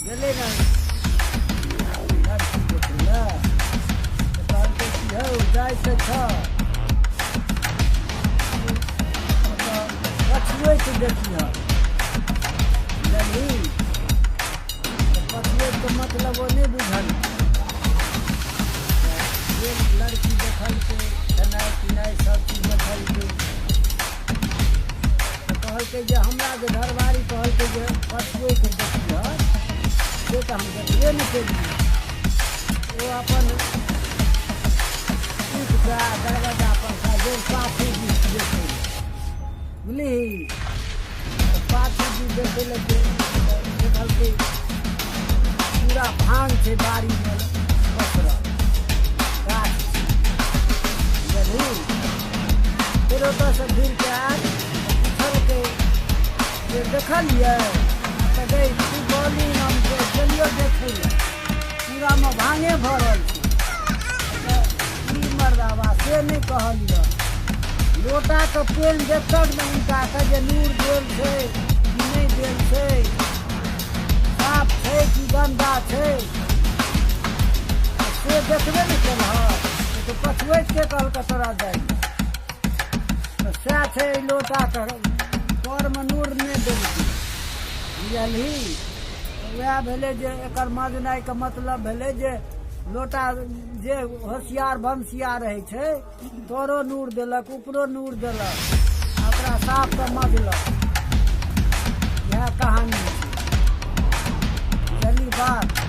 गेलै ने लड़की देखै लए, तऽ कहलकै कि हौ जाइ तऽ छह, ओतऽ पछुऐत देखिहऽ, बुझलही? तऽ पछुऐतके मतलब ओ नहि बुझल। गेल लड़की देखलकै, खेनाइ पिनाइ सब चीज देखलकै, तऽ कहलकै जे हमरा जे घरवारी कहलकै जे पछुऐत देखिहऽ, से तऽ हम देखबे नहि केलियै। ओ अपन उठि कऽ दरवाजा पर सँ गेल पाछू दिस देखै लए, बुझलिही? तऽ पाछू दिस देखै लए गेल तऽ देखलकै पूरा भाँग छै बाड़ीमे पसरल, गाछ छै, बुझलही? फेर ओतऽसँ घुरि कऽ आयल तऽ पुछलकै जे देखलियै? तऽ गै तू कहली हम गेलियो देखै लए, पूरामे भाँगे भरल छै। तऽ ई मर्दाबा से नहि कहलियै, लोटाके पानि देखतक ने उनटाके जे नूर देल छै कि नहि देल छै, साफ छै कि गन्दा छै, से देखबे ने केलहक। तऽ पछुऐत के कहलकै तोरा जाइ लए? तऽ सएह छै, एहि लोटाके तरमे नूर नहि देलकै, बुझलही? तऽ उएह भेलै जे एकर मजनाइके मतलब भेलै जे लोटा जे होशियार भनसिया रहै छै, तोरो नूर देलक, ऊपरो नूर देलक, आ ओकरा साफ कऽ मजलक। इएह कहानी छै, बुझलही बात?